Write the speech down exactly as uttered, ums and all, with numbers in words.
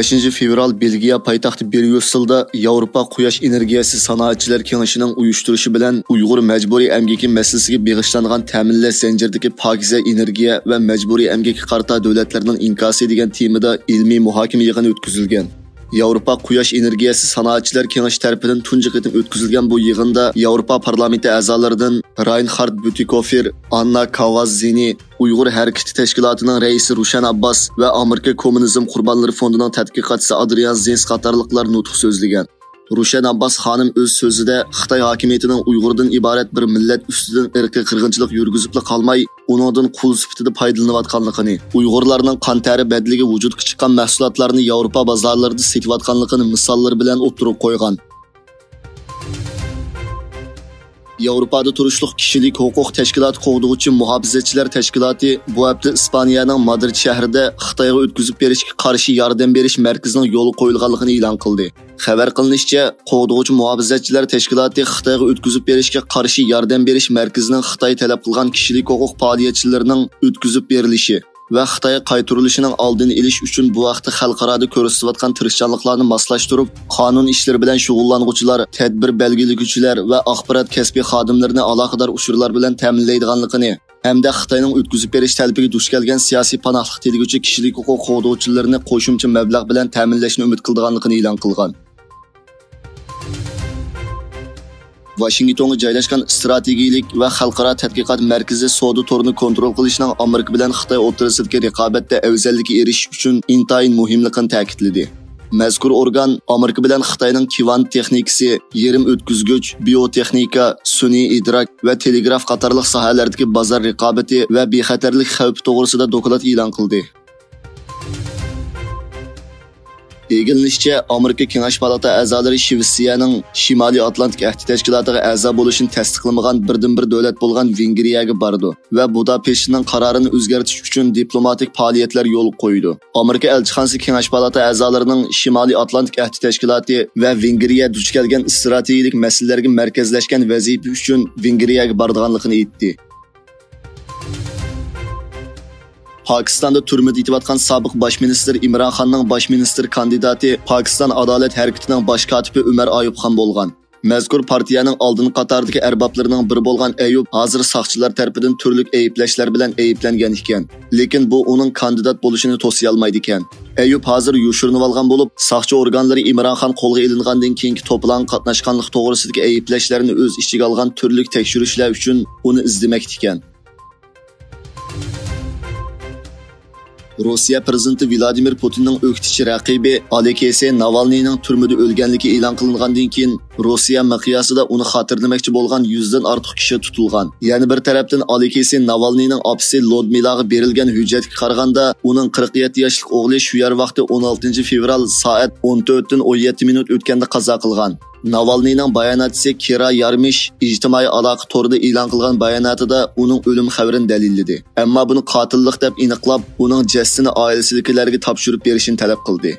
بەشىنچى فېۋرال بېلگىيە پايتەختى بريۇسسېلدا ياۋروپا قۇياش ئېنېرگىيەسى سانائەتچىلەر كېڭىشىنىڭ ئۇيۇشتۇرۇشى بىلەن ئۇيغۇر مەجبۇرىي ئەمگىكى مەسىلىسىگە بېغىشلانغان تەمىنلەش زەنجىرىدىكى پاكىزە ئېنېرگىيە ۋە مەجبۇرىي ئەمگەككە قارىتا دۆلەتلەرنىڭ ئىنكاسى دېگەن تېمىدا ئىلمىي مۇھاكىمە يىغىنى ئۆتكۈزۈلگەن. ياۋروپا قۇياش ئېنېرگىيەسى سانائەتچىلەر كېڭىشى تەرىپىدىن تۇنجى قېتىم ئۆتكۈزۈلگەن بۇ يىغىندا ياۋروپا پارلامېنتى ئەزالىرىدىن راينخارد بۈتىكوفېر، ئاننا كاۋاززىنى، ئۇيغۇر ھەرىكىتى تەشكىلاتىنىڭ رەئىسى روشەن ئابباس ۋە ئامېرىكا كوممۇنىزم قۇربانلىرى فوندىنىڭ تەتقىقاتچىسى ئادرىيان زىنس قاتارلىقلار نۇتۇق سۆزلىگەن. روشەن ئابباس خانىم ئۆز سۆزىدە خىتاي ھاكىمىيىتىنىڭ ئۇيغۇردىن ئىبارەت بىر مىللەت ئۈستىدىن ئىرقىي قىرغىنچىلىق يۈرگۈزۈپلا قالماي، ئۇنىڭدىن قۇل سۈپىتىدە پايدىلىنىۋاتقانلىقىنى، ئۇيغۇرلارنىڭ قان تەرى بەدىلىگە ۋۇجۇدقا چىققان مەھسۇلاتلارنى ياۋروپا بازارلىرىدا سېتىۋاتقانلىقىنى مىساللىرى بىلەن ئوتتۇرىغا قويغان. ياۋروپادا تۇرۇشلۇق كىشىلىك ھوقۇق تەشكىلاتى قوغدىغۇچى مۇھاپىزەتچىلەر تەشكىلاتى بۇ ھەپتە ئىسپانىيەنىڭ مادرىد شەھىرىدە خىتايغا ئۆتكۈزۈپ بېرىشكە قارشى ياردەم بېرىش مەركىزىنىڭ يولغا قويۇلغانلىقىنى ئېلان قىلدى. خەۋەر قىلىنىشىچە، قوغدىغۇچى مۇھاپىزەتچىلەر تەشكىلاتى خىتايغا ئۆتكۈزۈپ بېرىشكە قارشى ياردەم بېرىش مەركىزىنىڭ خىتاي تەلەپ قىلغان كىشىلىك ھوقۇق پائالىيەتچىلىرىنىڭ ئۆتكۈزۈپ بېرىلىشى ۋە خىتايغا قايتۇرۇلۇشىنىڭ ئالدىنى ئېلىش ئۈچۈن بۇ ھەقتە خەلقئارادا كۆرسىتىۋاتقان تىرىشچانلىقلارنى ماسلاشتۇرۇپ، قانۇن ئىشلىرى بىلەن شۇغۇللانغۇچىلار، تەدبىر بەلگىلىگۈچىلەر ۋە ئاخبارات كەسپى خادىملىرىنى ئالاقىدار ئۇچۇرلار بىلەن تەمىنلەيدىغانلىقىنى ھەمدە خىتاينىڭ ئۆتكۈزۈپ بېرىش تەلىپىگە دۇچ كەلگەن سىياسىي پاناھلىق تىلىگۈچى كىشىلىك ھوقۇق قوغدىغۇچىلىرىنى قوشۇمچە مەبلەغ بىلەن تەمىنلەشنى ئۈمىد قىلىدىغانلىقىنى ئېلان قىلغان. ۋاشىنگتونغا جايلاشقان ئىستراتېگىيىلىك ۋە خەلقئارا تەتقىقات مەركىزى سودا تورىنى كونترول قىلىشنىڭ ئامېرىكا بىلەن خىتاي ئوتتۇرىسىدىكى رىقابەتتە ئەۋزەللىككە ئېرىشىش ئۈچۈن ئىنتايىن مۇھىملىقىنى تەكىتلىدى. مەزكۇر ئورگان ئامېرىكا بىلەن خىتاينىڭ كۋانت تېخنىكىسى، يېرىم ئۆتكۈزگۈچ، بىيوتېخنىكا، سۈنئىي ئىدراك ۋە تېلېگراف قاتارلىق ساھەلەردىكى بازار رىقابىتى ۋە بىخەتەرلىك خەۋپى توغرىسىدا دوكلات ئېلان قىلدى. ئىگىلىنىشىچە، ئامېرىكا كېڭەش پالاتا ئەزالىرى شىۋېتسىيەنىڭ شىمالىي ئاتلانتىك ئەھدى تەشكىلاتىغا ئەزا بولۇشىنى تەستىقلىمىغان بىردىنبىر دۆلەت بولغان ۋېنگرىيەگە بارىدۇ ۋە بۇداپېشتنىڭ قارارىنى ئۆزگەرتىش ئۈچۈن دىپلوماتىك پائالىيەتلەر يولغا قويىدۇ. ئامېرىكا ئەلچىخانىسى كېڭەش پالاتا ئەزالىرىنىڭ شىمالىي ئاتلانتىك ئەھدى تەشكىلاتى ۋە ۋېنگرىيە دۇچ كەلگەن ئىستراتېگىيىلىك مەسىلىلەرگە مەركەزلەشكەن ۋەزىپە ئۈچۈن ۋېنگرىيەگە بارىدىغانلىقىنى ئېيتتى. پاكىستاندا تۈرمىدە يېتىۋاتقان سابىق باش مىنىستىر ئىمران خاننىڭ باش مىنىستىر كاندىداتى، پاكىستان ئادالەت ھەرىكىتىنىڭ باش كاتىپى ئۆمەر ئايۇب خان بولغان. مەزكۇر پارتىيەنىڭ ئالدىنقى قاتاردىكى ئەربابلىرىنىڭ بىرى بولغان ئەيۇب ھازىر ساقچىلار تەرىپىدىن تۈرلۈك ئەيىبلەشلەر بىلەن ئەيىبلەنگەن ئىكەن. لېكىن بۇ ئۇنىڭ كاندىدات بولۇشىنى توسىيالمايدىكەن. ئەيۇب ھازىر يوشۇرۇنۇۋالغان بولۇپ، ساقچى ئورگانلىرى ئىمران خان قولغا ئېلىنغاندىن كېيىنكى توپىلاڭغا قاتناشقانلىقى توغرىسىدىكى ئەيىبلەشلەرنى ئۆز ئىچىگە ئالغان تۈرلۈك تەكشۈرۈشلەر ئۈچۈن ئۇنى ئىزدىمەكتىكەن. روسىيە پىرېزىدېنتى ۋلادىمىر پۇتىننىڭ ئۆكتىچى رەقىبى ئالېكسېي ناۋالنىينىڭ تۈرمىدە ئۆلگەنلىكى ئېلان قىلىنغاندىن كېيىن، روسىيە مىقياسىدا ئۇنى خاتىرىلىمەكچى بولغان يۈزدىن ئارتۇق كىشى تۇتۇلغان. يەنە بىر تەرەپتىن، ئالېكسېي ناۋالنىينىڭ ئاپىسى لودمىلاغا بېرىلگەن ھۆججەتكە قارىغاندا، ئۇنىڭ قىرىق يەتتە ياشلىق ئوغلى شۇ يەر ۋاقتى ئون ئالتىنچى فېۋرال سائەت ئون تۆتتىن ئون يەتتە مىنۇت ئۆتكەندە قازا قىلغان. ناۋالنىينىڭ باياناتچىسى كىرا يارمىش ئىجتىمائىي ئالاقە تورىدا ئېلان قىلغان باياناتىدا ئۇنىڭ ئۆلۈم خەۋىرىنى دەلىللىدى. ئەمما بۇنى قاتىللىق دەپ ئېنىقلاپ، ئۇنىڭ جەسىتىنى ئائىلىسىدىكىلەرگە تاپشۇرۇپ بېرىشنى تەلەپ قىلدى.